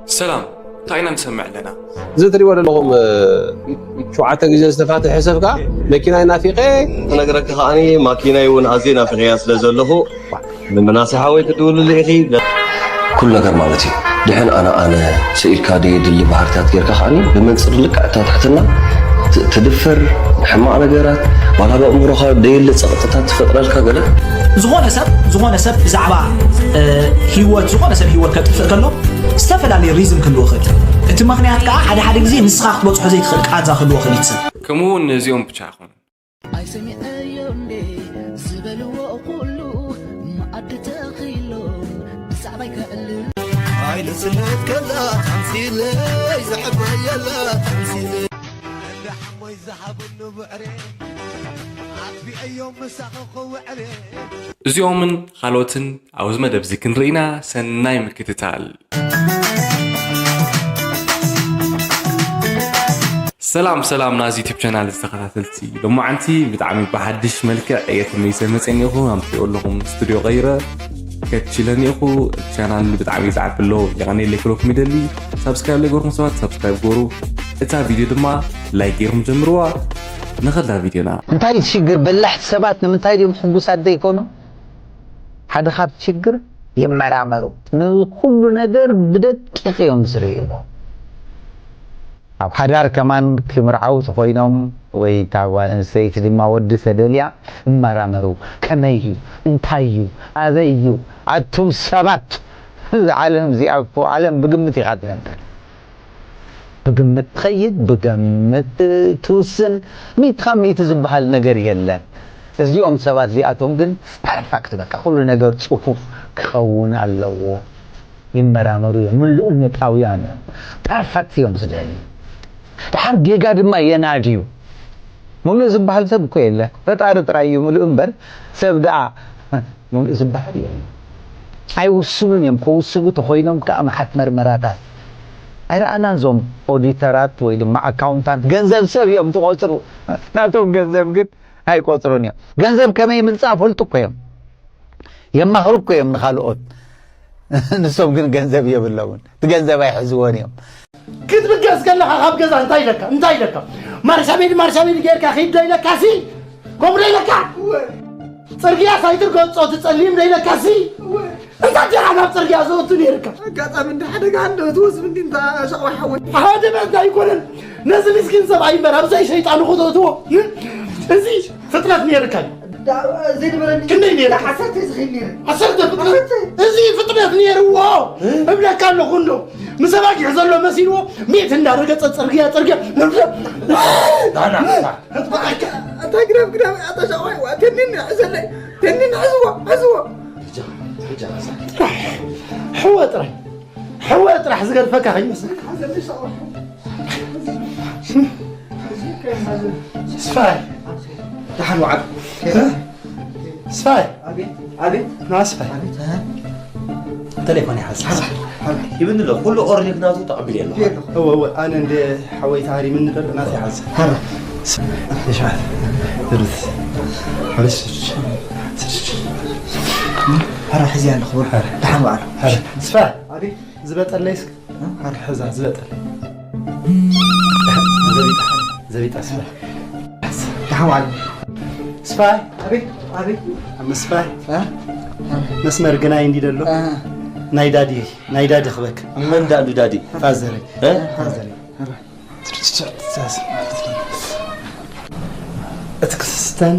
ሰላም፣ እንታይ ኢና ንሰምዕ ኣለና? እዚ ትሪእዎ ዘለኹም ሸውዓተ ግዜ ዝተፋትሐ ሰብ ከዓ መኪና ናፊቐ። ክነግረካ ከዓኒ ማኪናይ እውን ኣዝየ ናፊቐያ ስለ ዘለኹ ንምናሴ ሓወይ ክትድውልሉ ኢኺ። ኩሉ ነገር ማለት እዩ ድሕን ኣነ ኣነ ስኢልካ ደየድሊ ባህርታት ጌርካ ከዓኒ ብመንፅር ልክዕ እታ ትሕትና ትድፈር ንሕማቕ ነገራት ዋላ ብኣእምሮኻ ደየለ ፀቕጥታት ትፈጥረልካ ገለ ዝኾነ ሰብ ዝኾነ ሰብ ብዛዕባ ህይወት ዝኾነ ሰብ ህይወት ከጥፍእ ከሎ ዝተፈላለየ ሪዝን ክህልዎ ይኽእል። እቲ ምኽንያት ከዓ ሓደ ሓደ ግዜ ንስኻ ክትበፅሖ ዘይትኽእል ቃንዛ ክህልዎ ይኽእል እዩ ሰብ። ከምኡ እውን ንእዚኦም ብቻ ኣይኮነን። ኣይሰሚዐዮ እንዴ ዝበልዎ ኩሉ መኣዲ ተኺሎም ብዛዕባይ ከዕልል ኣይልስነት ከላ ተምሲለይ ዘሕበየላ ተምሲለይ እዚኦምን ካልኦትን ኣብዚ መደብ እዚ ክንርኢ ኢና። ሰናይ ምክትታል። ሰላም ሰላም ናዚ ዩቲብ ቻናል ዝተኸታተልቲ፣ ሎማዓንቲ ብጣዕሚ ብሓድሽ መልክዕ እየ ተመሊሰ መፅአ እኒኹ። ኣምፅኦ ኣለኹም ስቱድዮ ቀይረ ከችለ እኒኹ። እቲ ቻናል ብጣዕሚ እዩ ዝዓቢ ኣሎ። የቐንየለይ ክብለኩም ይደሊ። ሳብስክራይብ ዘይገበርኩም ሰባት ሳብስክራይብ ግበሩ። እታ ቪድዮ ድማ ላይክ ገይርኩም ጀምርዋ። ንኸዳ ቪድዮና። እንታይ ሽግር በላሕቲ ሰባት ንምንታይ ድዮም ሕጉሳት ዘይኮኑ? ሓደ ካብ ሽግር ይመራመሩ። ንኹሉ ነገር ብደቂቕ እዮም ዝርእይዎ። ኣብ ሓዳር ከማን ክምርዓው ተኾይኖም ወይ እታ ጓል ኣንስተይቲ ድማ ወዲ ተደልያ ይመራመሩ። ከመይ እዩ? እንታይ እዩ? ኣበይ እዩ? ኣቱም ሰባት! እዛ ዓለም እዚኣ እኮ ዓለም ብግምት ኢኻ ትነብር። ብግምት ትኸይድ፣ ብግምት ትውስን። ሚእቲ ካብ ሚእቲ ዝበሃል ነገር የለን። እዚኦም ሰባት እዚኣቶም ግን ፐርፈክት በቃ ኩሉ ነገር ፅፉፍ ክኸውን ኣለዎ። ይመራመሩ እዮም። ምሉእነታውያን እዮም። ፐርፈክት እዮም ዝደልዩ። ድሓር ጌጋ ድማ የናድዩ። ሙሉእ ዝበሃል ሰብ እኮ የለ። ፈጣሪ ጥራይ እዩ ሙሉእ እምበር ሰብ ደኣ ሙሉእ ዝበሃል የለን። ኣይውስኑን እዮም። ክውስኑ ተኾይኖም ከዓ መዓት መርመራታት ኣይረኣናን። እዞም ኦዲተራት ወይ ድማ ኣካውንታንት ገንዘብ ሰብ እዮም ዝቆፅሩ። ናቶም ገንዘብ ግን ኣይቆፅሩን እዮም። ገንዘብ ከመይ ምንፃ ፈልጡ እኮ እዮም። የማኽሩ እኮ እዮም ንኻልኦት። ንሶም ግን ገንዘብ የብሎምን። እቲ ገንዘብ ኣይሕዝዎን እዮም። ክትብገስ ከለኻ ካብ ገዛ እንታይ ኢለካ እንታይ ኢለካ? ማርሻቤል ማርሻቤል ጌርካ ኺድ ዶ ኢለካ ሲ ከምኡ ዶ ኢለካ? ፅርግያ ሳይትር ገጾ ትጸሊም ዶ ኢለካ ሲ እንታይ ዲኻ ናብ ፅርግያ ዘወቱ ነይርካ? ኣጋጣሚ እንዲ ሓደጋ እንዶ ትወስብ እንዲ እንታ ሸቕዋ ሓወይ። ሓደ መት ኣይኮነን ነዚ ምስኪን ሰብኣይ እምበር ኣብዛይ ሸይጣኑ ክተእትዎ እዚ ፍጥረት ነይርካ እዩ። ክንደይ ነይሩ? ዓሰርተ ዝኽእል ነይሩ። ዓሰርተ ፍጥረት እዚ ፍጥረት ነይርዎ እብለካ ኣለኹ እንዶ ምስ ኣባጊዕ ዘሎ መሲልዎ ሚእቲ እንዳረገጸ ጽርግያ ጽርግያ ኣታ ግዳፍ ግዳፍ ኣታ ሻዋይ ዋ ተኒን ሕዘለይ ተኒን ሕዝዎ ሕዝዎ ሕወ ጥራይ ሕወ ጥራሕ ዝገድፈካ ከይመስለካ ስፋይ ደሓን ዋዓል ስፋይ ኣቤት ና ስፋይ ተሌፎን ይሓዝ ይብኒ ኣሎ ኩሉ ኦርኒክ ናቱ ተቐቢል የለ ኣነ እንደ ሓወይ ተሃሪምኒ ዘሎ ናት ይሓዝ ሕዚ ኣለኹ ደሓን ዋዓል ስፋይ ዝበጠለይ እስኪ ሓዛ ዝበጠለይ ዘቢጣ ስፋይ ደሓን ዋዓል ስፋይ ኣቤት ኣቤት ምስፋይ መስመር ግናይ እንዲ ደሎ ናይ ዳዲ ናይ ዳዲ ክበክ መን ዳዲ ዳዲ ፋዘረይ ፋዘረይ እቲ ክስተን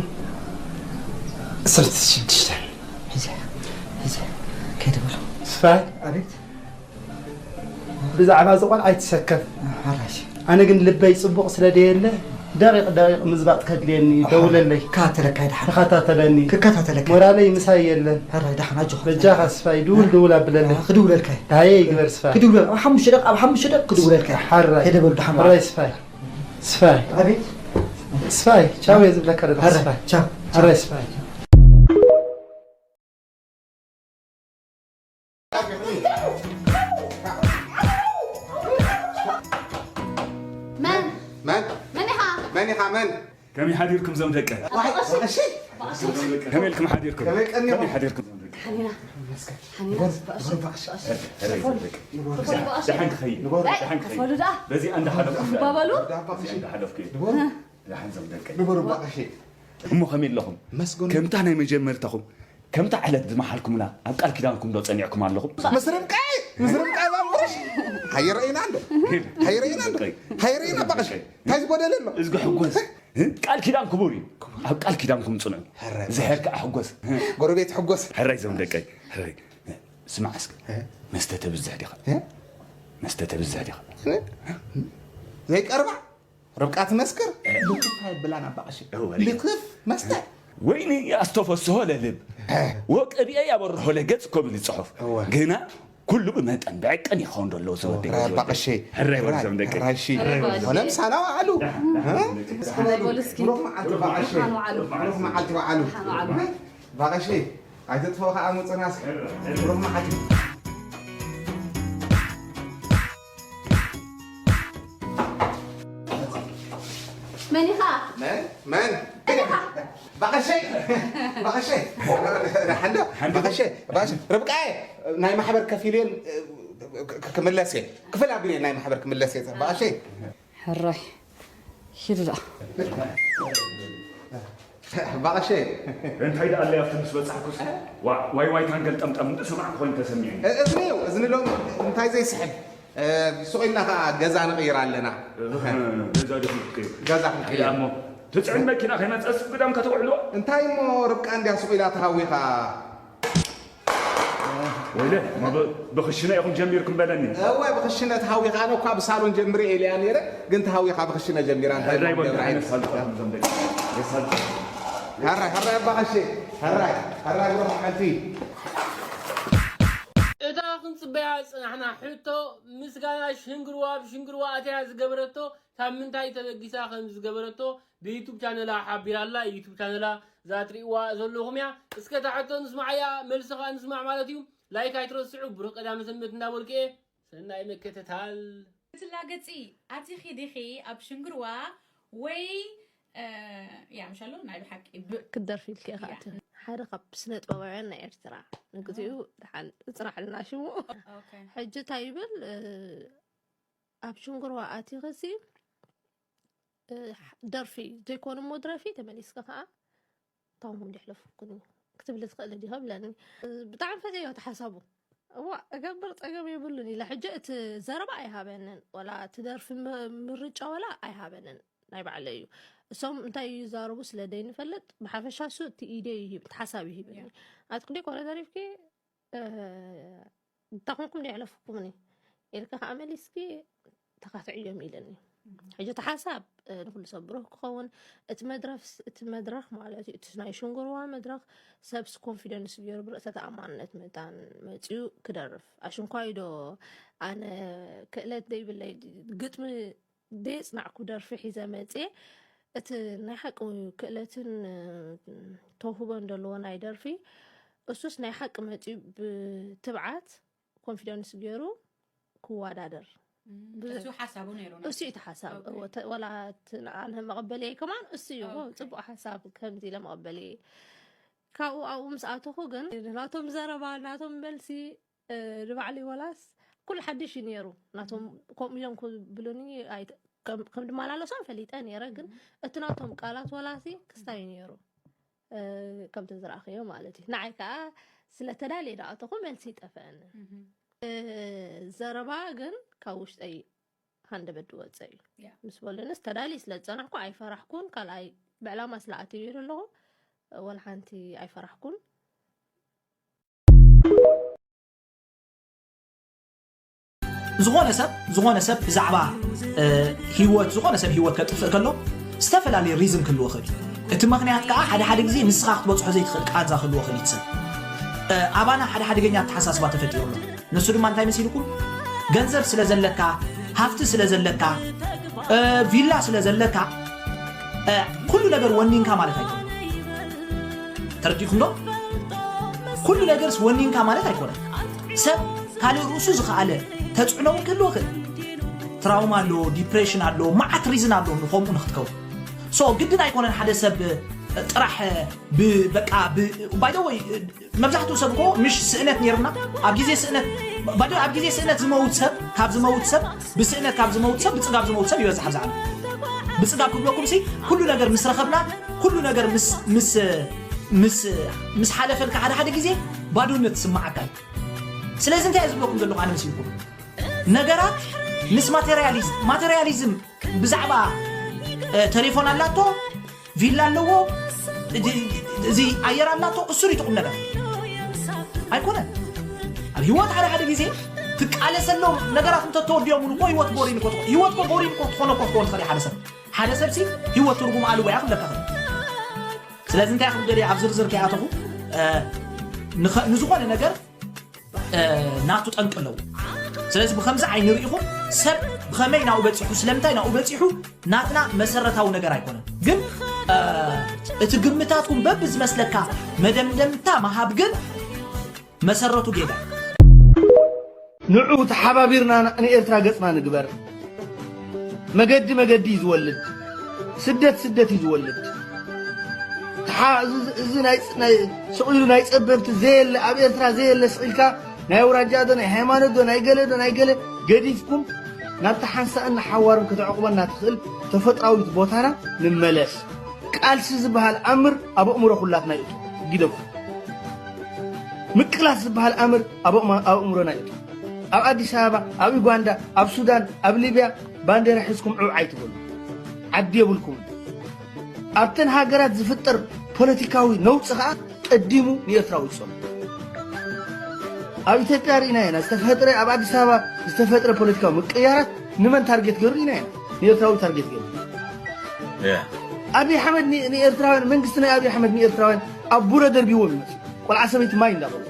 ዕስራን ሽዱሽተን ሒዘ ሒዘ ከይትበሎ ስፋይ ኣቤት ብዛዕባ እዚ ቆልዓ ኣይትሰከፍ። ሓራሽ። ኣነ ግን ልበይ ጽቡቕ ስለ ደየለ ደቂቕ ደቂቕ ምዝባጥ ከድልየኒ እዩ። ደውለለይ። ክከታተለካ እየ ደሓን። ተኸታተለኒ። ክከታተለካ እየ። ሞራለይ ምሳይ የለን። ሕራይ ደሓን ኣጆኻ። በጃኻ ስፋይ ድውል ድውል ኣብለለይ። ክድውለልካ እየ። ደሃየ ይግበር ስፋይ። ክድውለል ኣብ ሓሙሽተ ደቂቕ ኣብ ሓሙሽተ ደቂቕ ክድውለልካ እየ። ሓራይ። ከይደ በሉ ደሓን በዓል። ሕራይ ስፋይ። ስፋይ። ኣቤት። ስፋይ ቻው እየ ዝብለካ ዘለኹ ስፋይ። ቻው። ሕራይ ስፋይ። መን መን መን ኢኻ መን ኢኻ መን ከመይ ሓዲርኩም ዞም ደቀ ከመይ ኢልኩም ሓዲርኩም ከመይ ሓዲርኩም ዞም ደቀ ሓኒና። መስገን። ሓኒና። ንበሩ፣ ንበሩ በዓሽ። ሸፈኑ። ንበሩ። ሸፈኑ በዓሽ። ደሓን ክኸይድ። ንበሩ። ደሓን ክኸይድ። ሸፈኑ ደኣ። በዚ ኣንዳ ሓለፍኩ። ባበሉ። በዚ ኣንዳ ሓለፍኩ። ንበሩ። ደሓን ዘም ደቀይ። ንበሩ በዓሽ። እሞ ከመይ ኣለኹም? መስገኑ። ከምታ ናይ መጀመርታኹም ከምታ ዕለት ዝመሓልኩምላ ኣብ ቃል ኪዳንኩም ዶ ጸኒዕኩም ኣለኹም? ምስ ርብቃይ፣ ምስ ርብቃይ ባቡሽ። ሃይረኢና እንዶ። ሃይረኢና እንዶ። ሃይረኢና በዓሽ። እንታይ ዝጎደለ ኣሎ? እዝጊ ሕጎስ። ቃል ኪዳን ክቡር እዩ። ኣብ ቃል ኪዳንኩም ጽንዑ። ዝሕር ከዓ ሕጎስ። ጎረቤት ሕጎስ። ሕራይ ዘም ደቀይ። ሕራይ። ስማዕ እስኪ። መስተ ተብዝሕ ዲኻ? መስተ ተብዝሕ ዲኻ? ዘይቀርባ ርብቃ ትመስክር። ልክፍ ኣይብላን ኣባቕሽ። እወ። ልክፍ መስተ። ወይኒ ኣስተፈስሆ ለልብ ወቅብኤ ያበርሆ ለገጽ እኮ ብል ጽሑፍ እወ። ግና ኩሉ ብመጠን ብዕቅን ይኸውን ደሎ ዝወደይ ራባቐሸ ሕራይ ወርዘም ደቂ ራይሺ ሕራይ ወርዘም። ሆነም ሳና በዓሉ ሕራይ በሉ እስኪ። ብሩኽ መዓልቲ በዓሸ ሓን በዓሉ። ብሩኽ መዓልቲ በዓሉ ሓን በዓሉ። በዓሸ ኣይትጥፎ ከዓ ሙፅና እስኪ ብሩኽ መዓልቲ መን ኢኻ? መን መን በዓሸ በዓሸ ሓንዶ በዓሸ በዓሸ ርብቃየ ናይ ማሕበር ከፊል እየ ክምለስ እየ ክፍል ኣቢለ ናይ ማሕበር ክምለስ እየ በዓሸ ሕራይ ሂዱ ደኣ። በዓሸ እንታይ ደኣ ኣለይ ኣብቲ ምስ በጻሕኩስ ዋይ ዋይታን ገልጠምጠም እንዶ ሰማዕኩ ኮይኑ ተሰሚዑ እዝኒ እዩ እዝኒ ሎም እንታይ ዘይስሕብ ሱቕ ኢልና ከዓ ገዛ ንቕይር ኣለና ገዛ ዶ ክትቅይር ገዛ ክንቅይር እሞ ትፅዕን መኪና ከይመፀስ ግዳም ከተውዕልዎ እንታይ እሞ ርብቃ እንድያ ሱቕ ኢላ ተሃዊኻ ወይለ እሞ ብ- ብኽሽነ ኢኹም ጀሚርኩም በለኒ እወ ብኽሽነ ተሃዊኻ ኣነ እኳ ብሳሎን ጀምረ ኢለያ ነይረ ግን ተሃዊኻ ብኽሽነ ጀሚራ እንታይ ሕራይ እሞ በል ገብረ ሕራይ ዓይነት ነሳልጣ ዞም ደቂ ነሳልጣ ሕራይ ሕራይ ኣባቐሸ ሕራይ ሕራይ ብሮ መዓልቲ እታ ክንጽበያ ዝጸናሕና ሕቶ፣ ምስጋና ሽንግርዋ ኣብ ሽንግርዋ ኣትያ ዝገበረቶ፣ ካብ ምንታይ ተበጊሳ ከም ዝገበረቶ፣ ብዩቱብ ቻነላ ሓቢራ ኣላ። ዩቱብ ቻነላ እዛ ትርእይዋ ዘለኹም እያ። እስከ እታ ሕቶ ንስማዓያ፣ መልሲ ከኣ ንስማዕ ማለት እዩ። ላይክ ኣይትረስዑ። ብሩኽ ቀዳመ ሰንበት እንዳበልኩ እየ። ሰናይ ምክትታል። ትላገጺ ኣቲኺ ዲኺ ኣብ ሽንግርዋ ወይ፣ እ፣ ያ፣ ምሻሎ ናይ ብሓቂ ብ-፣ ክትደርፊ ኢልኪ ኢኻ ኣትዮ። ሓደ ካብ ስነ ጥበባውያን ናይ ኤርትራ ንግዚኡ ደሓን እጽናሕልና ሽሙ። ኦኬ። ሕጂ እንታይ ይብል፣ እ፣ ኣብ ሽንግርዋ ኣቲኽሲ፣ እ፣ ደርፊ ዘይኮነ እሞ ድረፊ፣ ተመሊስኪ ከኣ ታውን ከም ደሕለፉኩን እዩ ክትብሊ ትኽእሊ ዲኻ ብለኒ። ብጣዕሚ ፈትየዮ እቲ ሓሳቡ። እዋ እገብር ጸገም የብሉን ኢለ። ሕጂ እቲ ዘረባ ኣይሃበንን፣ ወላ እቲ ደርፊ ም-፣ ምርጫ ወላ ኣይሃበንን። ናይ ባዕለይ እዩ። እሶም እንታይ ይዛረቡ ስለ ደይንፈልጥ፣ ብሓፈሻ እሱ እቲ ኢደ ይሂብ፣ እቲ ሓሳብ ይሂብኒ። ኣትክዲ ኮነ ተሪፍኪ፣ እ፣ እንታ ኮንኩም ደይሕለፍኩምኒ ኢልካ ከኣ መሊስኪ ተኻትዕዮም ኢለኒ። ሕጂ እቲ ሓሳብ፣ እ፣ ንኹሉ ሰብ ብሩህ ክኸውን፣ እቲ መድረፍ፣ እቲ መድረኽ ማለት እዩ፣ እቲ ናይ ሽንጉርዋ መድረኽ ሰብስ ኮንፊደንስ ገይሩ ብርእሰ ተኣማንነት መታን መጺኡ ክደርፍ። ኣሽንኳይ ዶ ኣነ ክእለት ደይብለይ ግጥሚ ደየጽናዕኩ ደርፊ ሒዘ መጽየ። እቲ ናይ ሓቂ ክእለትን፣ እ፣ ተውህቦን ዘለዎ ናይ ደርፊ፣ እሱስ ናይ ሓቂ መጺኡ ብትብዓት ኮንፊደንስ ገይሩ ክወዳደር። ብ-፣ እሱ ሓሳቡ ነይሩ። እሱ እዩ እቲ ሓሳብ። ኦኬ። እወ፣ ተ-፣ ወላ እቲ ንኣነ መቐበልየይ ከማን እሱ እዩ። እወ፣ ኦኬ። ጽቡቕ ሓሳብ ከምዚ ኢለ መቐበልየይ። ካብኡ ኣብኡ ምስ ኣተኹ ግን ናቶም ዘረባ፣ ናቶም መልሲ፣ እ፣ ንባዕሊ ወላስ ኩሉ ሓድሽ እዩ ነይሩ። ናቶም ከምኡ ኢሎም ክብሉኒ ኣይተ-፣ ከም፣ ከም ድመላለሶም ፈሊጠ ነይረ፣ ግን እቲ ናቶም ቃላት ወላሲ ክስታይ እዩ ነይሩ። እ፣ ከምቲ ዝረኣኽዮ ማለት እዩ። ንዓይ ከኣ ስለ ተዳልየ ዝኣተኹ መልሲ ይጠፍአኒ። እህ። እ፣ ዘረባ ግን ካብ ውሽጠይ ሃንደበት ዝወጸ እዩ። ያ። ምስ በሉንስ ተዳልየ ስለ ዝጸናሕኩ ኣይፈራሕኩን። ካልኣይ ብዕላማ ስለ ኣትየ ነይሩ ኣለኹ፣ ወላ ሓንቲ ኣይፈራሕኩን። ዝኾነ ሰብ ዝኾነ ሰብ ብዛዕባ እ፣ ህይወት ዝኾነ ሰብ ህይወት ከጥፍእ ከሎ ዝተፈላለየ ሪዝን ክህልዎ ይኽእል እዩ። እቲ ምኽንያት ከዓ ሓደ ሓደ ግዜ ንስኻ ክትበፅሖ ዘይትኽእል ቃንዛ ክህልዎ ይኽእል እዩ። እቲ ሰብ እ፣ ኣባና ሓደ ሓደገኛ ኣተሓሳስባ ተፈጢሩ ኣሎ። ንሱ ድማ እንታይ መሲልኩም? ገንዘብ ስለ ዘለካ፣ ሃፍቲ ስለ ዘለካ፣ እ፣ ቪላ ስለ ዘለካ፣ እ፣ ኩሉ ነገር ወኒንካ ማለት ኣይኮነን። ተረዲእኩም ዶ? ኩሉ ነገርስ ወኒንካ ማለት ኣይኮነን። ሰብ ካልእ ርእሱ ዝኸኣለ ተፅዕኖ እውን ክህልዎ ይኽእል። ትራውማ ኣሎ፣ ዲፕሬሽን ኣሎ፣ መዓት ሪዝን ኣሎ ንኸምኡ ንክትከውን። ሶ ግድን ኣይኮነን ሓደ ሰብ እ፣ ጥራሕ ብ- በቃ ባይደወይ መብዛሕትኡ ሰብ እኮ ምሽ ስእነት ነይርና ኣብ ግዜ ስእነት ባዶ ኣብ ግዜ ስእነት ዝመውት ሰብ ካብ ዝመውት ሰብ ብስእነት ካብ ዝመውት ሰብ ብፅጋብ ዝመውት ሰብ ይበዝሕ ኣብዛ ዓለም። ብፅጋብ ክብለኩም ሲ ኩሉ ነገር ምስ ረኸብና ኩሉ ነገር ምስ ምስ ምስ ምስ ሓለፈልካ ሓደ ሓደ ግዜ ባዶነት ዝስማዓካ እዩ። ስለዚ እንታይ እየ ዝብለኩም ዘለኹ ኣነ መሲልኩም ነገራት ምስ ማቴሪያሊዝም ማቴሪያሊዝም ብዛዕባ ተሌፎን ኣላቶ ቪላ ኣለዎ እዚ ኣየር ኣላቶ እሱ ሪትቁም ነገር ኣይኮነን። ኣብ ህይወት ሓደ ሓደ ግዜ ትቃለሰሎም ነገራት እንተተወዲኦም እውን እኮ ህይወት ቦሪን እኮ ትኾ- ህይወት እኮ ቦሪን እኮ ትኾነ እኮ ትኾን ትኽእል ሓደ ሰብ ሓደ ሰብ ሲ ህይወት ትርጉም ኣልዎ እያ ክብለካ ክእል። ስለዚ እንታይ ክብል ደልየ ኣብ ዝርዝር ከይኣተኹ ንኸ- ንዝኾነ ነገር ናቱ ጠንቂ ኣለዎ። ስለዚ ብከምዚ ዓይኒ ርኢኹም ሰብ ብኸመይ ናኡ በፂሑ ስለምንታይ ናኡ በፂሑ ናትና መሰረታዊ ነገር ኣይኮነን። ግን እቲ ግምታትኩም በብዝመስለካ መደምደምታ ምሃብ ግን መሰረቱ ጌጋ። ንዑ ተሓባቢርና ንኤርትራ ገጽና ንግበር። መገዲ መገዲ እዩ ዝወልድ፣ ስደት ስደት እዩ ዝወልድ። ተሓ- እዚ- እዚ ናይ- ናይ- ስቕ ኢሉ ናይ ጸበብቲ ዘየለ ኣብ ኤርትራ ዘየለ ስቕ ኢልካ ናይ ኣውራጃ ዶ ናይ ሃይማኖት ዶ ናይ ገለ ዶ ናይ ገለ ገዲፍኩም ናብቲ ሓንሳእን ንሓዋሩን ከተዕቑበና ትኽእል ተፈጥራዊት ቦታና ንመለስ። ቃልሲ ዝበሃል ኣምር ኣብ ኣእምሮ ኩላትና ይእቱ። ግደፉ። ምቅላስ ዝበሃል ኣምር ኣብ ኣእምሮና ይእቱ። ኣብ ኣዲስ ኣበባ፣ ኣብ ዩጋንዳ፣ ኣብ ሱዳን፣ ኣብ ሊብያ ባንዴራ ሒዝኩም ዑዕ ኣይትበሉ። ዓዲ የብልኩምን። ኣብተን ሃገራት ዝፍጠር ፖለቲካዊ ነውጺ ከኣ ቀዲሙ ንኤርትራዊ ይጸሉ። ኣብ ኢትዮጵያ ርኢና ኢና ዝተፈጥረ ኣብ ኣዲስ ኣበባ ዝተፈጥረ ፖለቲካዊ ምቅያራት ንመን ታርጌት ገይሩ ርኢና ኢና። ንኤርትራዊ ታርጌት ገይሩ። ኣብይ ኣሕመድ ንኤርትራውያን መንግስቲ ናይ ኣብይ ኣሕመድ ንኤርትራውያን ኣብ ቡረ ደርቢዎም ይመጽእ። ቆልዓ ሰበይቲ ማይ እንዳበሉ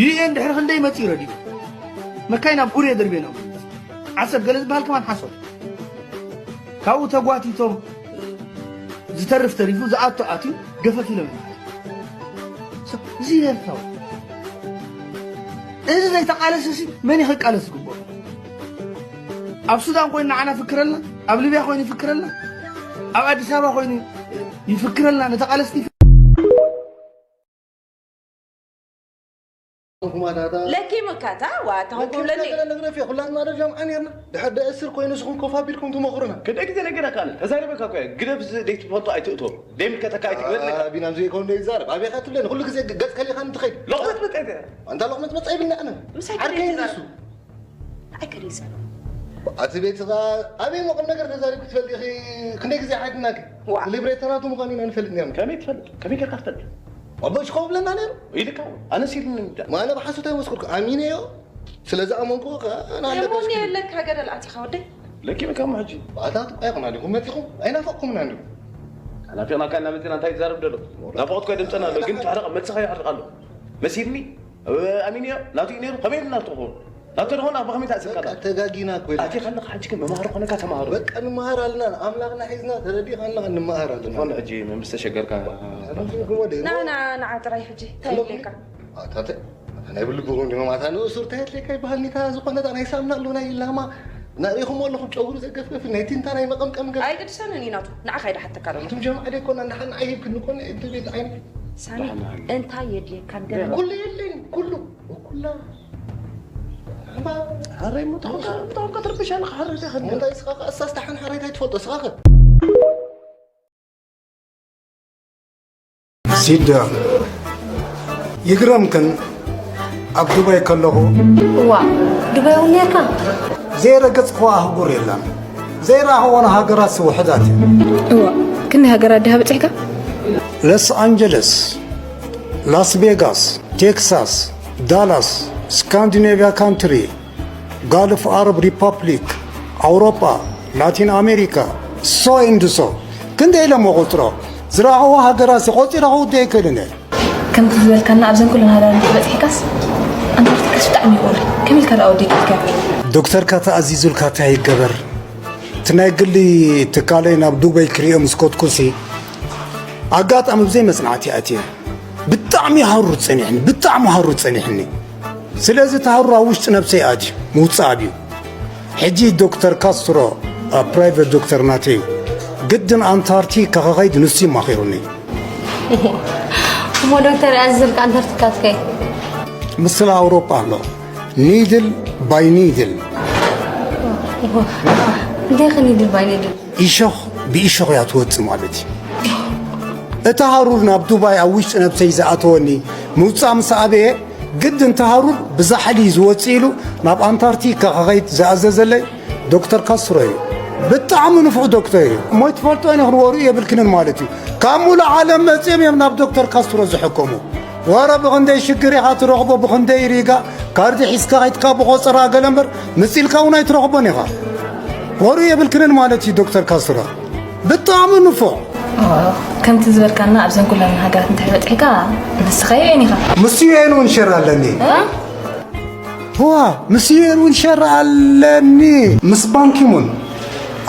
ዩኤን ድሕሪ ክንደይ መጽኡ ረዲኡ መካይን ኣብ ቡሬ ደርቤኖም ዓሰብ ገለ ዝበሃል ከማን ሓሶት ካብኡ ተጓቲቶም ዝተርፍ ተሪፉ ዝኣቶ ኣትዩ ገፈፍ ኢሎም እዚ ኤርትራዊ እዚ ዘይተቃለሰ ሲ መን ይክቃለስ ዝግብኦ ኣብ ሱዳን ኮይኑ ንዓና ፍክረልና ኣብ ሊብያ ኮይኑ ይፍክረልና ኣብ ኣዲስ ኣበባ ኮይኑ ይፍክረልና ንተቃለስቲ ለኪ ምካታ ዋ ተሆንኩም ለኒ ነግረፍ ኩላትና ደረጃ ምዓን ነርና ድሕር ደእስር ኮይኑ ንስኹም ኮፍ ኣቢልኩም ትመኽሩና። ክንደይ ግዜ ነገረካ ኣነ ተዛሪበካ እኮ እየ ግደፍ እዚ ደይትፈልጦ ኣይትእቶ ደይምልከተካ ኣይትግበር ኢለካ። ቢናም ዘይከውን ደይዛረብ ኣበይ ኢኻ ትብለኒ ኩሉ ግዜ ገጽ ከሊኻ እንትኸይድ። ሎቕመት መጻ እያ። ኣንታ ሎቕመት መጻ ይብልና ኣነ ምሳይ ዓርከይ ከደይ እንዲሱ። ኣይከደይ ይዛረብ። ኣቲ ቤትኻ ኣበይ እሞ ቁም ነገር ተዛሪብኪ ትፈልጢ ኢኺ ክንደይ ግዜ ሓቲትናኪ። ሊብሬተራቱ ምዃኑ ኢና ንፈልጥ ነርና። ከመይ ትፈልጥ? ከመይ ጌርካ ትፈልጥ? ኣቦ ሽኮ ብለና ነይሩ። ኢልካ እውን ኣነስ ኢልኒ እንዳ። ማነ ብሓሶት ኣይመስክርኩ ኣሚነዮ። ስለ ዝኣመንኩ ከኣ ንኣለቀስኩ። የለካ ገደል ኣቲኻ ወደይ። ለኪምካ እሞ ሕጂ። ባእታት እኳ ኣይኹን ኣሊኹም መጺኹም ኣይናፈቕኩምን ኣንዲኹም። ናፊቕናካ ኢልና መጺና እንታይ ይዛረብ ደሎ? ናፍቖት እኳ ድምጽና ኣሎ ግን ትሕርቕ መልስኻ ይሕርቕ ኣሎ። መሲልኒ ኣሚንዮ ናቱ እዩ ነይሩ ከመይ ኢልና ትኽውን ናቱ ድኾን ኣብ ብኸመይ ተኣሲርካ በቃ ተጋጊና እኮ ኢለ ኣቲ ከለኻ ሕጂ ግን መማህሮ ኮነካ ተማሃሮ በቃ ንመሃር ኣለና ኣምላኽና ሒዝና ተረዲእካ ኣለኻ ንመሃር ኣለና ዝኾነ ሕጂ ምምስ ተሸገርካ ና ና ንዓ ጥራይ ሕጂ እንታይ ይብለካ ኣታ ናይ ብልብኹም ዲሆም ኣታ ንእሱር እንታይ የድልየካ ይበሃል ኒታ ዝኾነ ናይ ሳምና ኣሎ ናይ ላማ ናሪኹም ኣለኹም ጨጉሩ ዘገፍገፍ ናይ ቲንታ ናይ መቐምቀም ገ ኣይግድሰንን እዩ ናቱ ንዓኻ ኢዳ ሓተካ ኣለኹ ኣቱም ጀማዓ ደይኮና ንሓና ኣይሂብክኒ ኮነ እቲ ቤት ዓይኒ ሳሚ እንታይ የድልየካ ንገረኒ ኩሉ የድልየኒ ኩሉ ኩላ ሓረይ እሞ ተኾንካ ተኾንካ ትርብሽ ኣለኻ ሓረይ እንታይ ኸ እንታይ ስኻ ኸ ኣሳስታ ሓን ሓረይ እንታይ ትፈልጦ ስኻ ኸ ሲዳ ይግረምክን ኣብ ዱባይ ከለኹ እዋ ዱባይ እውን ነርካ ዘይረገጽክዋ ኣህጉር የላን ዘይረኣኽወን ሃገራት ውሑዳት እየን እዋ ክንደይ ሃገራት ድሃ በጺሕካ ሎስ ኣንጀለስ ላስ ቬጋስ ቴክሳስ ዳላስ ስካንዲኔቪያ ካንትሪ ጋልፍ ኣረብ ሪፓብሊክ ኣውሮጳ ላቲን ኣሜሪካ so and so ክንደይ ኢለ እሞ ቆጽሮ ዝረኣኽዎ ሃገራትሲ ቆጺረ ክውድእ ኣይክእልን እየ ከምቲ ዝበልካና ኣብዘን ኩለን ሃገራት እንድሕር በጺሕካስ ኣንታርክቲካስ ብጣዕሚ እዩ ቁሩብ ከመይ ኢልካ ደኣ ወዲእካ ኢልካዮ ዶክተርካ ተኣዚዙልካ እንታይ ይገበር እቲ ናይ ግሊ ትካለይ ናብ ዱበይ ክሪኦ ምስ ከድኩሲ ኣጋጣሚ ብዘይ መጽናዕቲ ኣትየ ብጣዕሚ ሃሩር ጸኒሕኒ ብጣዕሚ ሃሩር ጸኒሕኒ ስለዚ እቲ ሃሩር ኣብ ውሽጢ ነብሰይ ኣትዩ ምውጻእ ኣብዩ ሕጂ ዶክተር ካስትሮ ኣብ ፕራይቨት ዶክተር ናተይ እዩ ግድን ኣንታርክቲካ ክኸይድ ንሱ ይማኺሩኒ። እሞ ዶክተር ኣዝዝልካ ኣንታርክቲካ ትከይ ምስላ ኣውሮጳ ኣሎ። ኒድል ባይ ኒድል። እንታይ ኸ ኒድል ባይ ኒድል? ኢሾኽ ብኢሾኽ እያ ትወፅእ ማለት እዩ። እቲ ሃሩር ናብ ዱባይ ኣብ ውሽጢ ነብሰይ ዝኣተወኒ ምውፃእ ምስ ኣበየ፣ ግድን እቲ ሃሩር ብዛሕሊ ዝወፅእ ኢሉ ናብ ኣንታርክቲካ ክኸይድ ዝኣዘዘለይ ዶክተር ካስትሮ እዩ። ብጣዕሚ ንፉዕ ዶክተር እዩ። እሞ ትፈልጦ ይነ ክንወሩ የብልክንን ማለት እዩ። ካብ ሙሉእ ዓለም መፅኦም እዮም ናብ ዶክተር ካስትሮ ዝሕከሙ። ወረ ብኽንደይ ሽግር ኢኻ ትረኽቦ፣ ብኽንደይ ሪጋ ካርዲ ሒዝካ ከይድካ ብቆፀራ ገለ እምበር ምፂልካ እውን ኣይትረኽቦን ኢኻ። ወሩ የብልክንን ማለት እዩ ዶክተር ካስትሮ። ብጣዕሚ ንፉዕ። ከምቲ ዝበልካና ኣብዘን ኩለን ሃገራት እንተበፅሕካ ንስኻ የን ኢኻ። ምስ ዩኤን እውን ሸር ኣለኒ። ዋ ምስ ዩኤን እውን ሸር ኣለኒ። ምስ ባንኪሙን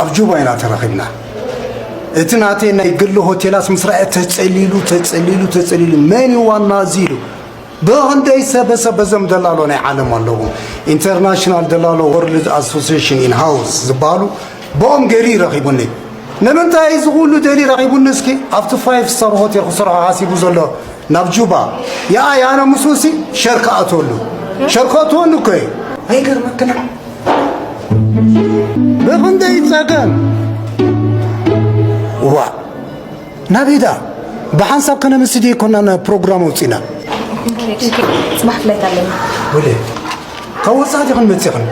ኣብ ጁባ ኢና ተራኺብና። እቲ ናተይ ናይ ግሊ ሆቴላት ምስ ረኣየ ተጸሊሉ ተጸሊሉ ተጸሊሉ፣ መን እዩ ዋና እዚ ኢሉ። ብኽንደይ ሰበ ሰበ ዘም ደላሎ ናይ ዓለም ኣለዉ። ኢንተርናሽናል ደላሎ ወርልድ ኣሶሲሽን ኢን ሃውስ ዝበሃሉ ብኦም ገይሩ ይረኺቡኒ። ንምንታይ እዚ ኩሉ ደሊ ረኺቡኒ? እስኪ ኣብቲ ፋይፍ ስታር ሆቴል ክሰርሖ ሓሲቡ ዘሎ ናብ ጁባ ይኣይ ኣነ ምስኡ ሲ ሸር ክኣትወሉ ሸር ክኣትወሉ እኮ እዩ። ኣይገርመክን? ብኽንደይ ጸገም ዋ ናቢዳ ብሓንሳብ ከነምስዲ ይኮና ፕሮግራም ኣውፂና። ፅባሕ ፍላይት ኣለና። ወደ ካብ ወፃእ ዲኽን መፂኽን?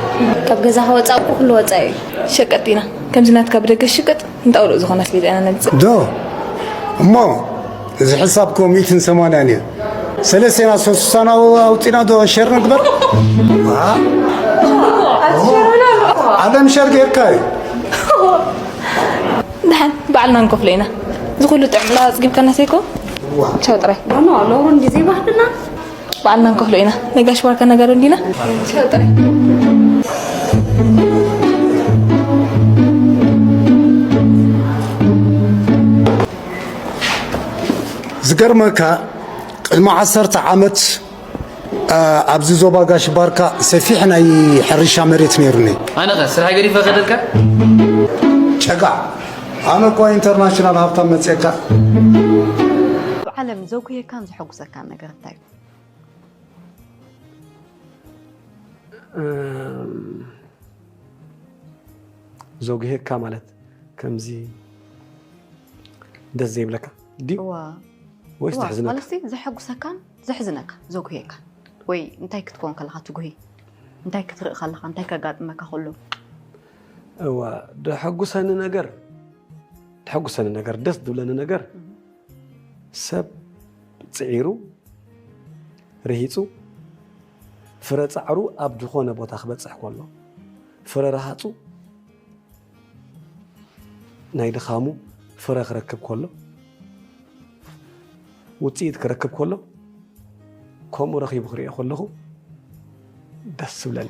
ካብ ገዛ ከወፃ ኩሉ ወፃ እዩ። ሸቀጥ ኢና ከምዚ ናትካ ብደገ ሽቅጥ እንጣውሎ ዝኾነ ኣስቤዛ ኢና ነምፅእ። ዶ እሞ እዚ ሕሳብ ኮ ሚእትን ሰማንያን እዩ። ሰለስቴና ሶስሳና ኣውፂና ዶ ሸር ንግበር? ዋ? ዓለም ሸር ጌርካ እዩ። ድሓን ባዕልና ንከፍሎ ኢና። እዚ ኩሉ ጥዕምላ ኣፅጊብካና ሰይኮ። ቻው ጥራይ። ኖ ኖ ሎሩን ግዜ ባህልና። ባዕልና ንከፍሎ ኢና። ናይ ጋሽ ባርካ ነገር እንዲና። ቻው ጥራይ። ዝገርመካ ቅድሚ ዓሰርተ ዓመት ኣብዚ ዞባ ጋሽ ባርካ ሰፊሕ ናይ ሕርሻ መሬት ነይሩኒ። ኣነኸ ስራሕ ገዲፈ ከደልካ? ጨጋዕ ኣነ እኳ ኢንተርናሽናል ሃብታም መፅእካ። ዓለም ዘጉየካን ዘሐጉሰካን ነገር እንታይ እዩ? ዘጉሄካ ማለት ከምዚ ደስ ዘይብለካ ድዩ? እዋ። ወይስ እዋ፣ ዘሕዝነካ? ማለት ዘሐጉሰካን ዘሕዝነካ ዘጉሄካ ወይ እንታይ ክትከውን ከለኻ ትጉሂ? እንታይ ክትርኢ ከለኻ እንታይ ከጋጥመካ ከሎ? እዋ፣ ደሐጉሰኒ ነገር ደሐጉሰኒ ነገር ደስ ዝብለኒ ነገር ሰብ ፅዒሩ ርሂፁ ፍረ ፃዕሩ ኣብ ዝኾነ ቦታ ክበፅሕ ከሎ ፍረ ረሃፁ ናይ ድኻሙ ፍረ ክረክብ ከሎ ውፅኢት ክረክብ ከሎ ከምኡ ረኺቡ ክሪኦ ከለኹ ደስ ዝብለኒ።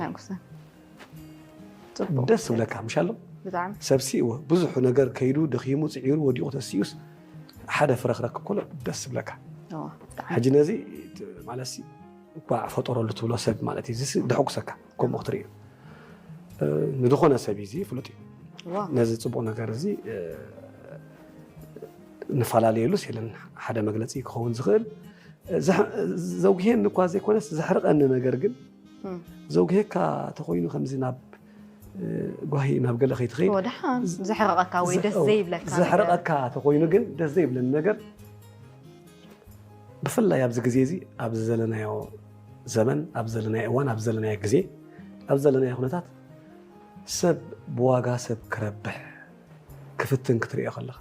ደስ ዝብለካ ምሽ ኣሎ። ሰብሲ እወ ብዙሕ ነገር ከይዱ ደኺሙ ፅዒሩ ወዲቑ ተሲኡስ ሓደ ፍረ ክረክብ ከሎ ደስ ዝብለካ። ሕጂ ነዚ ማለት ሲ እኳዕ ፈጠረሉ ትብሎ ሰብ ማለት እዩ። እዚ ደሐጉሰካ ከምኡ ክትርኢ ንድኾነ ሰብ እዩ እዚ ፍሉጥ እዩ። ነዚ ፅቡቕ ነገር እዚ ንፈላለየሉስ የለን ሓደ መግለፂ ክኸውን ዝኽእል ዘጉሄኒ እኳ ዘይኮነስ ዘሕርቐኒ ነገር ግን ዘጉሄካ ተኮይኑ ከምዚ ናብ ጓሂ ናብ ገለ ከይትኸይድ ደሓን ዘሕርቐካ ወይ ደስ ዘይብለካ ነገር። ዘሕርቐካ ተኮይኑ ግን ደስ ዘይብለኒ ነገር ብፍላይ ኣብዚ ግዜ እዚ ኣብዚ ዘለናዮ ዘመን ኣብዚ ዘለናዮ እዋን ኣብዚ ዘለናዮ ግዜ ኣብዚ ዘለናዮ ኩነታት ሰብ ብዋጋ ሰብ ክረብሕ ክፍትን ክትሪኦ ከለኻ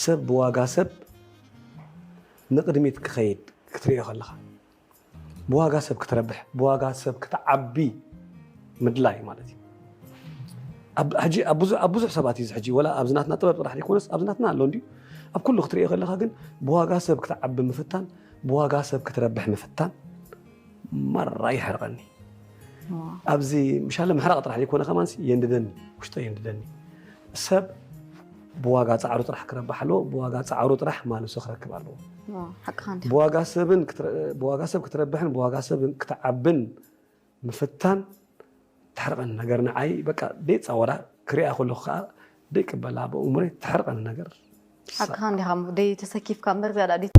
ሰብ ብዋጋ ሰብ ንቕድሚት ክኸይድ ክትሪኦ ከለኻ ብዋጋ ሰብ ክትረብሕ ብዋጋ ሰብ ክትዓቢ ምድላይ ማለት እዩ። ሕጂ ኣብ ብዙሕ ሰባት እዩ ሕጂ ወላ ኣብዚ ናትና ጥበብ ጥራሕ ዘይኮነስ ኣብዚ ናትና ኣሎ እንዲዩ ኣብ ኩሉ ክትሪኦ ከለኻ ግን ብዋጋ ሰብ ክትዓቢ ምፍታን ብዋጋ ሰብ ክትረብሕ ምፍታን ማራ ይሕርቐኒ። ኣብዚ ምሻለ ምሕራቕ ጥራሕ ዘይኮነ ከማንሲ የንድደኒ ውሽጠ የንድደኒ ሰብ ብዋጋ ፃዕሩ ጥራሕ ክረብሕ ኣለዎ። ብዋጋ ፃዕሩ ጥራሕ ማልሱ ክረክብ ኣለዎ። ብዋጋ ሰብን ብዋጋ ሰብ ክትረብሕን ብዋጋ ሰብ ክትዓብን ምፍታን ተሕርቐኒ ነገር ንዓይ በቃ ቤት ፃወራ ክሪኣ ከለኹ ከዓ ደቂ በላ ብእምሮይ ትሕርቐኒ ነገር ሓቅኻ እንዲኻ እሞ ደይ ተሰኪፍካ እምበር ዝያዳ ድዩ?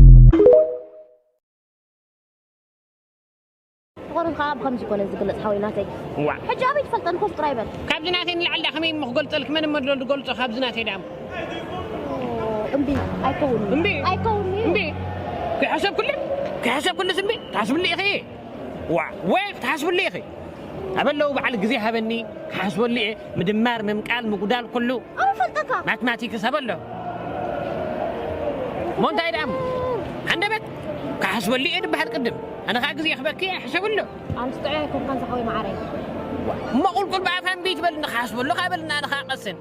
ፍቕሪ ከዓ ብኸምዚ ኮነ ዝግለፅ ሓወይ ናተይ። ዋዕ ሕጂ ኣበይ ትፈልጠኒ ኮ ፍቅራይ በል። ካብዚ ናተይ ንላዕሊ ዳኣ ከመይ ምክገልፀልኪ መን እሞ ድሎ ዝገልፆ ካብዚ ናተይ ዳኣ እሞ። እምቢ ኣይከውን እዩ። እምቢ። ኣይከውን እዩ። እምቢ። ከይሓሰብክሉ ከይሓሰብክሉስ እምቢ ትሓስብሉ ኢኺ። ዋዕ ወይ ክትሓስብሉ ኢኺ። ኣበለው በዓል ግዜ ሃበኒ ክሓስበሉ እየ። ምድማር ምምቃል ምጉዳል ኩሉ ኣበይ ፈልጠካ? ማትማቲክስ ኣበሎ። እሞ እንታይ ደኣ እሞ? ሃንደበት ክሓስበሉ እየ ድበሃል ቅድም። ኣነ ኸዓ ግዜ ክበኪ እየ ሕሰብሉ። ኣንስ ጥዑይ ኣይኮንካን ዝሓወይ መዓረይ። እሞ ቁልቁል ብኣፋ እምቢ ትበልኒ ክሓስበሉ ካብ በልና ኣነ ኸዓ ቀስን።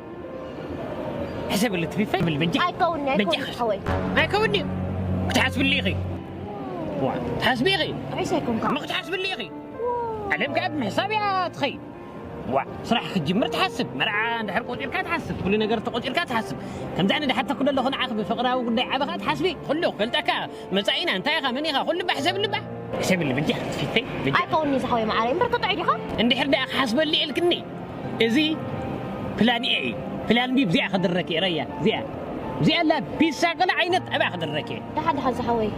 ሕሰብሉ ትፊፈ ብል በጃ። ኣይከውንኒ ኣይከውንኒ በጃ። ሓወይ። ኣይከውንኒ እዩ። ክትሓስብሉ ኢኺ። ዋ ትሓስቢ ኢኺ። ጥዑይስ ኣይኮንካ። እሞ ክትሓስብሉ ኢኺ። ዓለም ከኣ ብምሕሳብ እያ ትኸይድ። ዋ ስራሕ ክትጅምር ትሓስብ፣ መርዓ እንድሕር ቆጺርካ ትሓስብ፣ ኩሉ ነገር ተቆጺርካ ትሓስብ። ከምዚ ኣነ ድሓተኩ ዘለኹ ንዓኺ ብፍቕራዊ ጉዳይ ዓበኻ ትሓስቢ። ኩሉ ክፈልጠካ መጻኢና እንታይ ኢኻ መን ኢኻ ኩሉ ባሕሰብሉ ባ። ሕሰብሉ በጃ ፊተይ በጃ። ኣይከውንኒ ዝሓወይ መዓረይ እምበር ከጥዑይ ዲኻ? እንድሕር ደኣ ክሓስበሉ ኢልክኒ እዚ ፕላን ኤ እዩ። ፕላን ቢ ብዚኣ ክድረክ እየ ረያ እዚኣ እዚኣ ኣላ ቢሳ ገለ ዓይነት ኣብኣ ክድረክ እየ። ደሓን ደሓን ዝሓወይ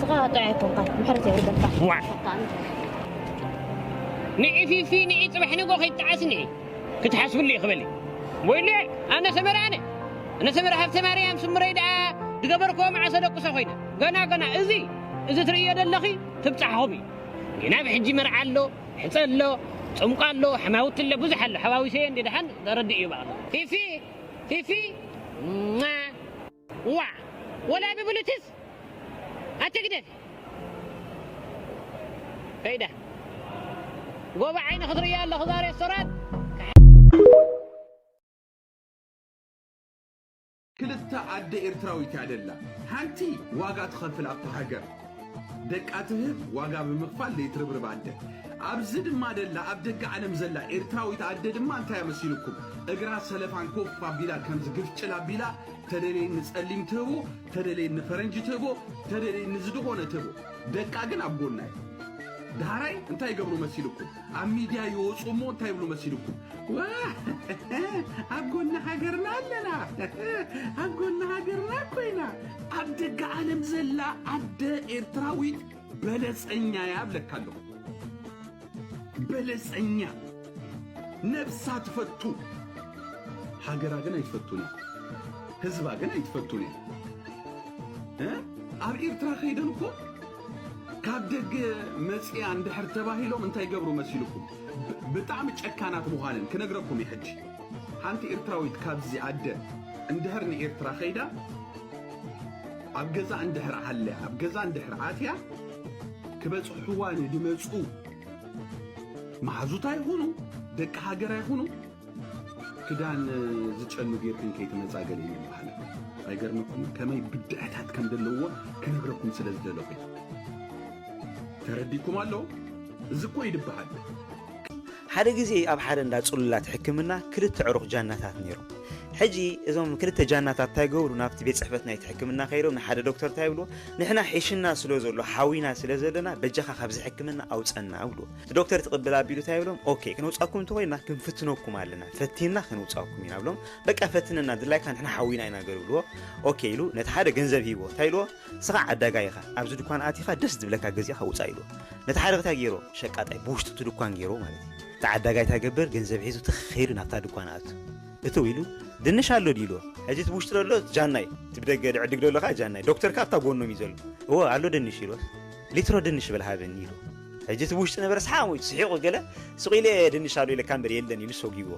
ስኻ ጥዑይ ኣይኮንካን ምሕረት የውርደልካ። ዋዕ ንዒ ፊፊ ንዒ ጽባሕ ንጎ ከይትዓስኒ ክትሓስብሉ እዩ ክበሊ ወይለ ኣነ ሰመረ ኣነ ኣነ ሰመረ ሃብተ ማርያም ስምረይ ደኣ ዝገበርክዎ መዓሰ ደቁሰ ኮይነ ገና ገና እዚ እዚ ትርእዮ ዘለኺ ትብጻሕኹም እዩ። ግና ብሕጂ መርዓ ኣሎ ሕጸ ኣሎ ጽምቋ ኣሎ ሓማውቲ ኣሎ ብዙሕ ኣሎ ሓዋዊሰዮ እንደ ደሓን ተረድእ እዩ በኣሉ ፊፊ ፊፊ ዋ ወላ ብብሉትስ ኣትግደፍ ፈይዳ ጎባ ዓይኒ ክትርእያ ኣለኹ እዛ ሬስቶራንት ክልተ ኣደ ኤርትራዊት እያ ደላ። ሓንቲ ዋጋ ትኸፍል ኣብታ ሃገር ደቃ ትህብ ዋጋ ብምኽፋል ዘይትርብርብ ኣደ። ኣብዚ ድማ ደላ ኣብ ደገ ዓለም ዘላ ኤርትራዊት ኣደ ድማ እንታይ መሲልኩም እግራ ሰለፋን ኮፍ ኣቢላ ከምዚ ግፍጭል ኣቢላ ተደለየኒ ጸሊም ትህቦ ተደለየኒ ፈረንጂ ትህቦ ተደለየኒ ዝድኾነ ትህቦ ደቃ ግን ኣብ ጎና እዩ። ዳሕራይ እንታይ ይገብሩ መሲልኩም ኣብ ሚድያ ይወፁ እሞ እንታይ ይብሉ መሲልኩም ኣብ ጎኒ ሃገርና ኣለና ኣብ ጎኒ ሃገርና ኮይና ኣብ ደገ ዓለም ዘላ ኣደ ኤርትራዊት በለፀኛ እያ ብለካ ኣለኹ በለፀኛ ነብሳ ትፈቱ ሃገራ ግን ኣይትፈቱን እያ ህዝባ ግን ኣይትፈቱን እያ ኣብ ኤርትራ ከይደን እኮ ካብ ደገ መፅያ እንድሕር ተባሂሎም እንታይ ይገብሩ መሲልኩም ብጣዕሚ ጨካናት ምዃነን ክነግረኩም እዩ ሕጂ ሓንቲ ኤርትራዊት ካብዚ ኣደ እንድሕር ንኤርትራ ከይዳ ኣብ ገዛ እንድሕር ዓለ ኣብ ገዛ እንድሕር ኣትያ ክበፅሕዋ ንድመፁ መሓዙታ ይኹኑ ደቂ ሃገራ ይኹኑ ክዳን ዝጨኑ ጌርክን ከይትመፃ ገለ ይበሃል ኣይገርመኩም ከመይ ብድዕታት ከም ዘለዎ ክነግረኩም ስለ ዝደለኹ ተረዲኩም ኣሎ እዚ እኮ ይድበሃል ሓደ ግዜ ኣብ ሓደ እንዳ ጽሉላት ሕክምና ክልተ ዕሩኽ ጃናታት ነይሮም። ሕጂ እዞም ክልተ ጃናታት እንታይ ገብሩ ናብቲ ቤት ጽሕፈት ናይቲ ሕክምና ከይዶም ንሓደ ዶክተር እንታይ ይብልዎ ንሕና ሒሽና ስለ ዘሎ ሓዊና ስለ ዘለና በጃኻ ካብዚ ሕክምና ኣውጸና ይብልዎ። እቲ ዶክተር ትቕብል ኣቢሉ እንታይ ይብሎም ኦኬ ክነውጻኩም እንተኾይና ክንፍትነኩም ኣለና ፈቲንና ከነውጻኩም ኢና ብሎም በቃ ፈትነና ድላይካ ንሕና ሓዊና ኢና ገሩ ይብልዎ። ኦኬ ኢሉ ነቲ ሓደ ገንዘብ ሂብዎ እንታይ ኢልዎ ንስኻ ዓዳጋይ ኢኻ ኣብዚ ድኳን ኣቲኻ ደስ ዝብለካ ገዚእኻ ውጻእ ኢልዎ። ነቲ ሓደ እንታይ ገይርዎ ሸቃጣይ ብውሽጢ እቲ ድኳን ገይርዎ ማለት እዩ። እቲ ዓዳጋይ እንታይ ይገብር ገንዘብ ሒዙ ትኽ ኢሉ ናብታ ድኳን ኣቱ። እትው ኢሉ ድንሽ ኣሎ ድዩ ኢልዎ። ሕጂ እቲ ብውሽጢ ዘሎ ጃናይ እቲ ብደገ ድዕድግ ዘሎ ከዓ ጃናይ ዶክተር ከዓ ኣብታ ጎኖም እዩ ዘሎ። እወ ኣሎ ድንሽ ኢልዎስ ሊትሮ ድንሽ በል ሃበኒ ኢልዎ። ሕጂ እቲ ብውሽጢ ነበረ ሰሓቕ ኢሉ ስሒቑ ገለ ስቕ ኢለ ድንሽ ኣሎ ኢለካ እምበር የለን ኢሉ ሰጒግዎ።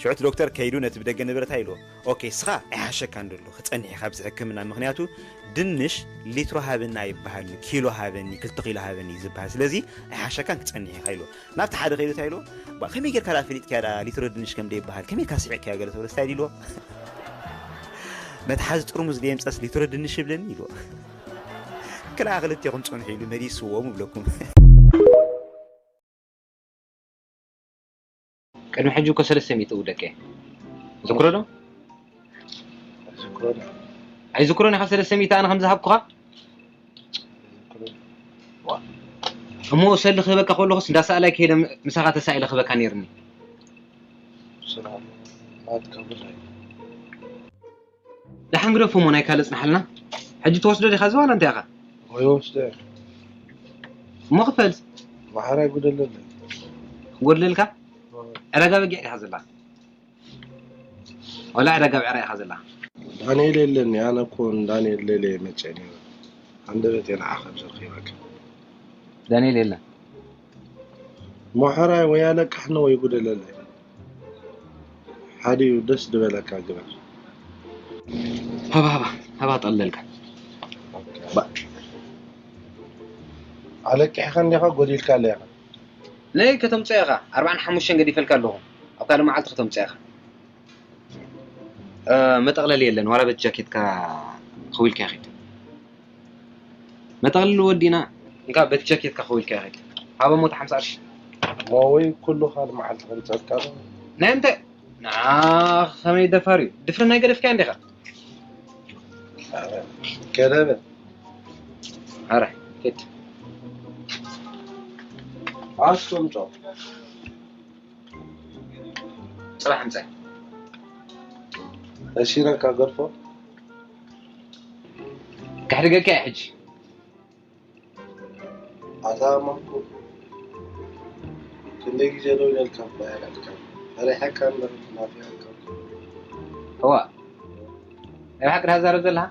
ሽዑ እቲ ዶክተር ከይዱ ነቲ ብደገ ነበረ እንታይ ኢልዎ ኦኬ እስኻ ኣይሓሸካን ደሎ ክጸንሕ ኢኻ ኣብዚ ሕክምና ምኽንያቱ ድንሽ ሊትሮ ሃበኒ ኣይበሃልን ኪሎ ሃበኒ ክልተ ኪሎ ሃበኒ እዩ ዝበሃል ስለዚ ኣይሓሸካን ክጸንሕ ኢኻ ኢልዎ ናብቲ ሓደ ከይዱ እንታይ ኢልዎ ባ ከመይ ጌርካ ደኣ ፈሊጥካያ ደኣ ሊትሮ ድንሽ ከም ደይበሃል ከመይ ኢልካ ስሒቕካዮ ገለ ተብሎ ስታይ ኢልዎ መትሓዚ ጥርሙዝ ደየምጸስ ሊትሮ ድንሽ ይብለኒ ኢልዎ ክልኣ ክልቴኹም ጸንሑ ኢሉ መሊስዎም እብለኩም ቅድሚ ሕጂ እኮ ሰለስተ ሚእቲ እውደቀ ዝክሮ ዶ ኣይዝክሮን ኢኻ ሰለስተ ሚእቲ ኣነ ከም ዝሃብኩኻ እሞ ሰሊ ክህበካ ከለኹስ እንዳ ሰኣላይ ከይደ ምሳኻ ተሳኢለ ክህበካ ነይርኒ ደሓን ግደፎ እሞ ናይ ካልእ ጽንሓልና። ሕጂ ትወስዶ ዲኻ እዚ ዋላ እንታይ ኢኻ? ኣይወስዶ እየ። እሞ ክፈል። ማሕራ ይጉደለለይ። ክጎድለልካ? ዕዳጋ በጊዕ ዲኻ ዘላ? ወላ ዕዳጋ ብዕረ ኢኻ ዘላ? ዳንኤል የለኒ፣ ኣነ እኮ ንዳንኤል ደልየ መፅየ ነይረ። ሃንደበት እየ ንዓኻ ዘርኪበካ። ዳንኤል የለን። ሞሐራይ ወይ ኣለቃሕኒ ወይ ጉደለለይ። ሓዲኡ ደስ ዝበለካ ግበር። ሃባ፣ ሃባ፣ ሃባ ጠለልካ። ኣለቂሕካ እንዲኻ ጎዲልካ ኣለኻ። ነይ ከተምፅኦ ኢኻ። ኣርባዓን ሓሙሽተን ገዲፈልካ ኣለኹ። ኣብ ካልእ መዓልቲ ከተምፅኦ ኢኻ። እ፣ መጠቕለሊ የለን። ዋላ በቲ ጃኬትካ ኸዊልካ ይኺድ። መጠቕለሊ ወዲና እንካ በቲ ጃኬትካ ኸዊልካ ይኺድ። ሃበ ሞት ሓምሳ ቅርሺ። ሞወይ ኩሉ ካልእ መዓልቲ ከምፀልካ ዶ? ናይ እንታይ? ንዓ ኸመይ ደፋር እዩ? ድፍረት ናይ ገደፍካዮ እንዲኻ። ገደበ። ኣረ፣ ሂድ። ኣስቶም ጨው። ጽባሕ ምሳይ። ተሺረካ ገድፎ። ከሕድገካ እየ ሕጂ። ኣታ ማኩ። ክንደይ ግዜ ደው ኢለልካ እኮ ኣይረኣልካን። ፈሪሐካ እምበር ናፊቐካ እኮ። እዋ። ናይ ብሓቂ ድኻ ትዛረብ ዘለኻ?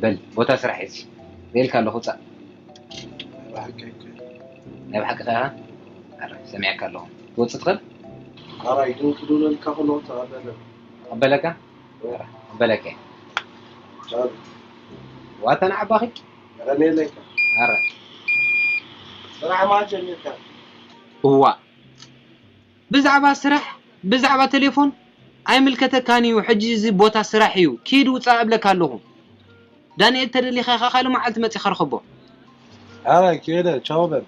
በል፣ ቦታ ስራሕ ሒዝ። በልካ ኣለኹ፣ ውጻእ። ናይ ብሓቂ ኣይኮነን። ናይ ብሓቂ ከኣ? ኣረ፣ ሰሚዐካ ኣለኹ። ትወጽእ ትኽእል? ኣራይ፣ ግን ክድውለልካ ከለኹ ተቐበለ። ተቐበለካ? ኣረ፣ ተቐበለካ። ቻው። ዋታ ንዓባኺ? ኣረ፣ ኔለካ። ኣረ። ስራሕ ማለት ጀሚርካ? እዋ። ብዛዕባ ስራሕ፣ ብዛዕባ ቴሌፎን ኣይምልከተካን እዩ። ሕጂ እዚ ቦታ ስራሕ እዩ። ኪድ ውጻእ እብለካ ኣለኹ። ዳንኤል ተደሊኻ ኢኻ ካልእ መዓልቲ መጺኻ ርኸቦ። ኣረ፣ ኪደ፣ ቻው በል።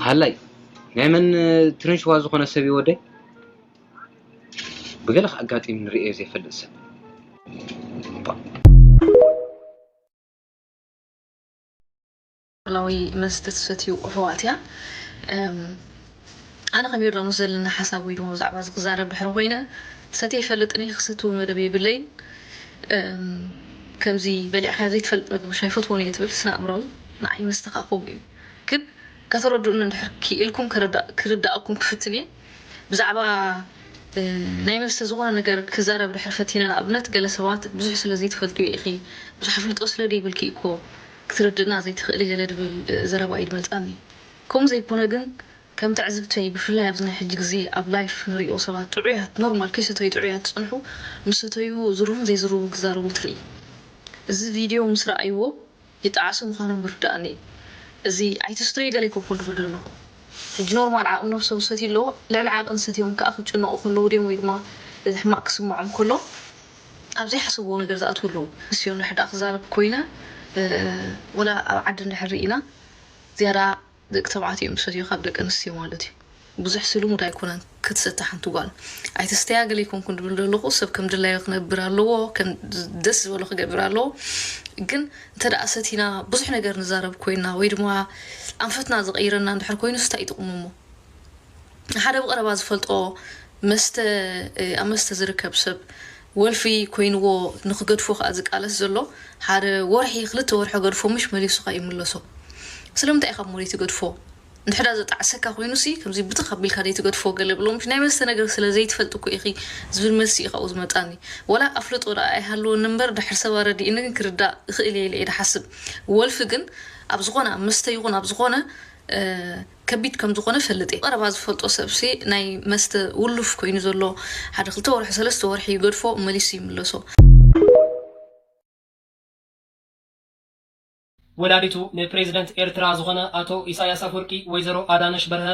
ሃላይ፣ ናይ መን ትርንሽዋ ዝኾነ ሰብ እዩ ወደይ? ብገለ ኣጋጢሙ ንርእዮ ዘይፈልጥ ሰብ። ኣልኮላዊ መስተ ትሰትዩ ኣሕዋት እያ። እም፣ ኣነ ከም ዮርዳኖስ ዘለና ሓሳብ ወይ ድማ ብዛዕባ እዚ ክዛረብ ድሕሪ ኮይነ፣ ሰትየ ኣይፈልጥን እየ፣ ክሰቲ እውን መደብ የብለይን። እም፣ ከምዚ በሊዕካ ዘይትፈልጥ ምግቢ ሻይ ፈትዎ እየ ትብል፣ ስነ ኣእምሮዊ ንዓይ መስተ ከዓ ከምኡ እዩ። ግን ከተረድኡኒ እንድሕር ክኢልኩም ክርዳ-፣ ክርዳእኩም ክፍትን እየ። ብዛዕባ፣ እ፣ ናይ መስተ ዝኾነ ነገር ክዛረብ ድሕር ፈቲነ፣ ንኣብነት፣ ገለ ሰባት ብዙሕ ስለ ዘይትፈልጥዮ ኢኺ፣ ብዙሕ ኣፍልጦ ስለ ዘይብልኪ እኮ ክትርድእና ዘይትኽእሊ ገለ ድብል፣ እ፣ ዘረባ እዩ ድመጽኣኒ። ከምኡ ዘይኮነ ግን፣ ከም ትዕዝብተይ፣ ብፍላይ ኣብዚ ናይ ሕጂ ግዜ ኣብ ላይፍ ንሪኦ ሰባት ጥዑያት፣ ኖርማል ከይሰተዩ ጥዑያት ዝጸንሑ፣ ምስ ሰተዩ ዝሩቡን ዘይዝሩቡን ክዛረቡ ትርኢ። እዚ ቪድዮ ምስ ረኣይዎ፣ ይጠዓሱ ምዃኖም ይርድኣኒ እዩ። እዚ ኣይትስተዩ ገለ ኣይኮንኩን ዝብል ዘለኹ። ሕጂ ኖርማል ዓቕሚ ነብሶም ዝሰትዩ ኣለዉ፣ ልዕሊ ዓቕን ሰትዮም ከኣ ክጭነቑ ከለዉ ድዮም ወይ ድማ እዚ ሕማቕ ክስምዖም ከሎ ኣብ ዘይሓሰብዎ ነገር ዝኣትዉ ኣለዉ። ንስዮም ንሕዳእ ክዛረብ ኮይነ፣ እ፣ ወላ ኣብ ዓዲ እንድሕር ርኢና ዝያዳ ደቂ ተባዕትዮ እዮም ዝሰትዩ ካብ ደቂ ኣንስትዮ ማለት እዩ። ብዙሕ ስልሙድ ኣይኮነን ክትሰቲ ሓንቲ ጓል። ኣይትስተያ ገለ ኣይኮንኩን ድብል ዘለኹ፣ ሰብ ከም ድላዩ ክነብር ኣለዎ፣ ከም ደስ ዝበሎ ክገብር ኣለዎ። ግን እንተ ደኣ ሰቲና ብዙሕ ነገር ንዛረብ ኮይና ወይ ድማ ኣንፈትና ዝቐይረና እንድሕር ኮይኑስ እንታይ እዩ ጥቕሙ እሞ? ሓደ ብቐረባ ዝፈልጦ መስተ፣ ኣብ መስተ ዝርከብ ሰብ ወልፊ ኮይንዎ ንክገድፎ ከኣ ዝቃለስ ዘሎ፣ ሓደ ወርሒ ክልተ ወርሒ ገድፎ ምሽ መሊሱ ከኣ ይምለሶ። ስለምንታይ ኢኻ እሞ ዘይትገድፎ? እንድሕዳ ዘጣዕሰካ ኮይኑሲ፣ ከምዚ ብትኽ ኣቢልካ ዘይትገድፎ ገለ ብሎ፣ ምሽ ናይ መስተ ነገር ስለ ዘይትፈልጥ እኮ ኢኺ ዝብል መልሲ እዩ ካብኡ ዝመጻኒ። ወላ ኣፍልጦ ደኣ ኣይሃልወኒ እምበር፣ ድሕር ሰብ ኣረዲእኒ ግን ክርዳእ እኽእል እየ ኢለ እየ ድሓስብ። ወልፊ ግን ኣብ ዝኾነ፣ ኣብ መስተ ይኹን ኣብ ዝኾነ፣ እ፣ ከቢድ ከም ዝኾነ እፈልጥ እየ። ቀረባ ዝፈልጦ ሰብሲ ናይ መስተ ውሉፍ ኮይኑ ዘሎ ሓደ ክልተ ወርሒ፣ ሰለስተ ወርሒ ይገድፎ፣ መሊሱ ይምለሶ። ወላዲቱ ንፕሬዝደንት ኤርትራ ዝኾነ ኣቶ ኢሳያስ ኣፈወርቂ ወይዘሮ ኣዳነሽ በርሀ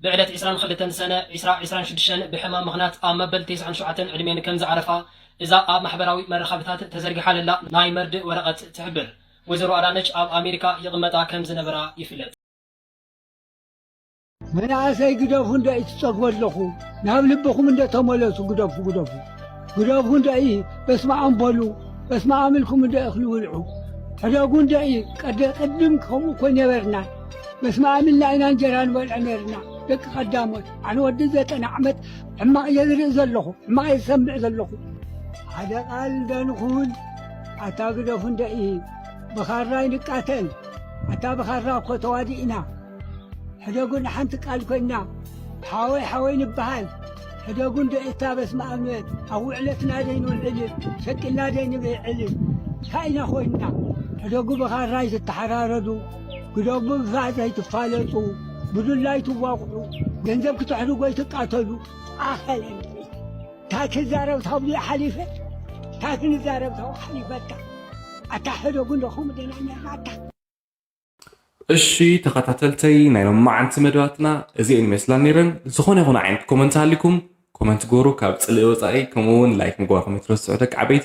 ብዕለት ዕስራን ክልተን ሰነ ዕስራ ዕስራን ሽዱሽተን ብሕማም ምኽንያት ኣብ መበል ተስዓን ሸውዓተን ዕድሜን ከም ዝዓረፋ እዛ ኣብ ማሕበራዊ መራኸብታት ተዘርጊሓ ዘላ ናይ መርድእ ወረቐት ትሕብር። ወይዘሮ ኣዳነች ኣብ ኣሜሪካ ይቕመጣ ከም ዝነበራ ይፍለጥ። መናእሰይ ግደፉ እንዶ እዩ ትጸግቡ ኣለኹ። ናብ ልብኹም እንዶ ተመለሱ፣ ግደፉ፣ ግደፉ። ግደፉ እንዶ እዩ፣ በስመ ኣብ በሉ፣ በስመ ኣብ ኢልኩም እንዶ እኽሊ ብልዑ። ሕደጉ እንዶ እዩ፣ ቀደ-፣ ቅድም ከምኡ እኮ ነበርና። በስመ ኣብ ኢልና ኢና እንጀራ ንበልዕ ነርና። ደቂ ቀዳሞት፣ ኣነ ወዲ ዘጠና ዓመት ሕማቕ እየ ዝርኢ ዘለኹ፣ ሕማቕ እየ ዝሰምዕ ዘለኹ። ሓደ ቃል ደንኹን ኣታ ግደፉ እንደ እዩ። ብኻራ ይንቃተል፣ ኣታ ብኻራ እኮ ተዋዲእና። ሕደጉን ሓንቲ ቃል ኮይና፣ ሓወይ ሓወይ ንበሃል። ሕደጉን ዶ እታ በስመ ኣብ ንበል። ኣብ ውዕለትና ደይ ንውዕል፣ ሸቂልና ደይ ንብዕል። እንታይ ኢና ኮይንና? ሕደጉ ብኻራ ይትተሓራረዱ፣ ግደጉ ብፋዘ ይትፋለጡ፣ ብዱላ ይትዋቕዑ፣ ገንዘብ ክትሕድጎ ይትቃተሉ። ኣኸለ እንታይ ክዛረብ ታብሉ ሓሊፈ፣ እንታይ ክንዛረብ ታብሉ ሓሊፈካ። ኣታ ሕደጉ እንዶ ከምኡ ደና ነርና ኣታ። እሺ ተኸታተልተይ ናይ ሎማዓንቲ መደባትና እዚኤን ይመስላ ነይረን። ዝኾነ ይኹን ዓይነት ኮመንት ሃሊኩም ኮመንት ግበሩ፣ ካብ ጽልኢ ወጻኢ፣ ከምኡ እውን ላይክ ምግባርኩም ኣይትረስዑ ደቂ ዓበይቲ።